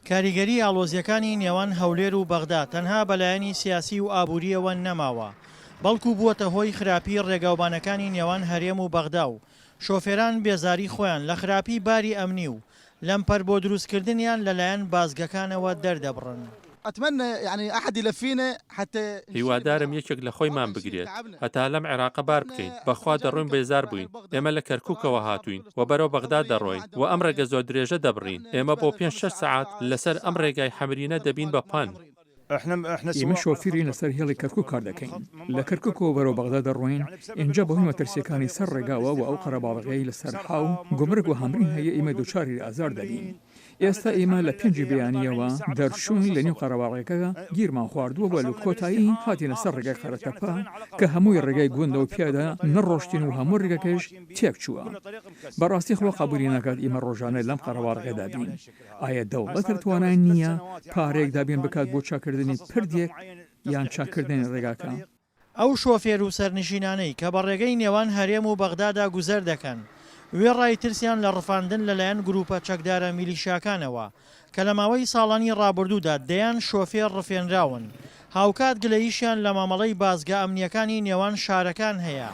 کاریگەری ئاڵۆزییەکانی نێوان هەولێر و بەغدا تەنها بە لایەنی سیاسی و ئابوورییەوە نەماوە، بەڵکو بووەتە هۆی خراپی ڕێگاوبانەکانی نێوان هەرێم و بەغدا و شۆفێران بێزاری خۆیان لە خراپی باری ئەمنی و لەمپەر بۆ دروستکردنیان لەلایەن بازگەکانەوە دەردەبڕن. هیوادارم یەکێک لە خۆیمان بگرێت هەتا لەم عێراقە بار بکەین، بەخوا دەڕۆین بێزار بووین، ئێمە لە کەرکوکەوە هاتووین و بەرەو بەغدا دەڕۆین و ئەم ڕێگە زۆر درێژە دەبڕین، ئێمە بۆ پێنج شەش سەعات لەسەر ئەم ڕێگای حەمرینە دەبین بە پەن. ئێمە شۆفیرین لەسەر هێڵی کەرکوک کار دەکەین، لە کەرکوکەوە بەرەو بەغدا دەڕۆین، ئینجا بەهۆی مەترسییەکانی سەر ڕێگاوە و ئەو قەرەباڵغییەی لەسەر حاو، گومرگ و هەمرین هەیە ئێمە دووچاری ئازار دەبین. ئێستا ئێمە لە پێنجی بەیانییەوە دەرچووین لە نێو قەرەباڵغیەکە گیرمان خواردووە و لە کۆتایی هاتینە سەر ڕێگای قەرەتەپە کە هەمووی ڕێگای گوندە و پیادە نەڕۆشتین و هەموو ڕێگەکەش تێکچووە. بەڕاستی خوا قەبوولی ناکات ئیمە ڕۆژانە لەم قەرەباڵغیەدا بین. ئایا دەوڵەت توانای نییە پارەیەک دابین بکات بۆ چاککردنی پردێک یان چاککردنی ڕێگاکە؟ ئەو شۆفێر و سەرنشینانەی کە بە ڕێگەی نێوان هەرێم و بەغدادا گوزەر دەکەن، وێڕای ترسیان لە ڕفاندن لەلایەن گرووپە چەکدارە میلیشیاکانەوە کە لە ماوەی ساڵانی ڕابردوودا دەیان شۆفێر ڕفێنراون، هاوکات گلەییشیان لە مامەڵەی بازگە ئەمنییەکانی نێوان شارەکان هەیە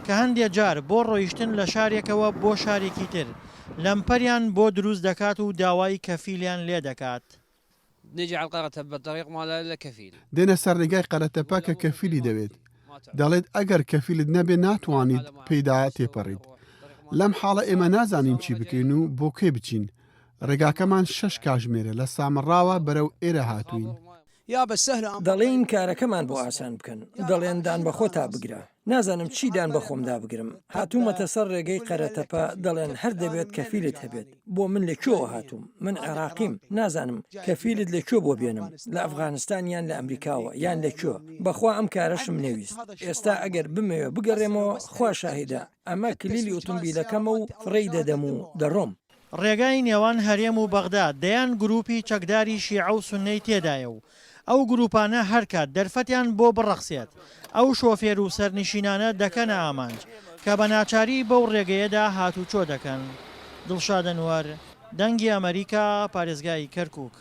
کە هەندێ جار بۆ ڕۆیشتن لە شارێکەوە بۆ شارێکی تر لەمپەریان بۆ دروست دەکات و داوای کەفیلیان لێدەکات. دێنە سەر ڕێگای قەرەتەپە کە کەفیلی دەوێت، دەڵێت ئەگەر کەفیلت نەبێ ناتوانیت پێیدا تێپەڕیت. لەم حاڵە ئێمە نازانین چی بکەین و بۆ کوێ بچین. ڕێگاکەمان شەش کاژمێرە لە سامەڕاوە بەرەو ئێرە هاتووین. دەڵێین کارەکەمان بۆ ئاسان بکەن، دەڵێن دان بەخۆتا بگرە. نازانم چی دان بەخۆمدا بگرم. هاتوومەتە سەر ڕێگەی قەرەتەپە، دەڵێن هەر دەبێت کەفیلت هەبێت. بۆ من لە کوێوە هاتووم؟ من عێراقیم، نازانم کەفیلت لە کوێ بۆ بێنم، لە ئەفغانستان یان لە ئەمریکاوە یان لە کوێ؟ بەخوا ئەم کارەشم نەویست. ئێستا ئەگەر بمەوێ بگەڕێمەوە، خوا شاهیدە ئەمە کلیلی ئوتومبیلەکەمە و فڕێی دەدەم و دەڕۆم. ڕێگای نێوان هەرێم و بەغدا دەیان گروپی چەکداری شیعە و سوننەی تێدایە و ئەو گروپانە هەرکات دەرفەتیان بۆ بڕەخسێت ئەو شۆفێر و سەرنشینانە دەکەنە ئامانج کە بە ناچاری بەو ڕێگەیەدا هاتوچۆ دەکەن. دڵشاد ئەنوەر، دەنگی ئەمەریکا، پارێزگای کەرکوک.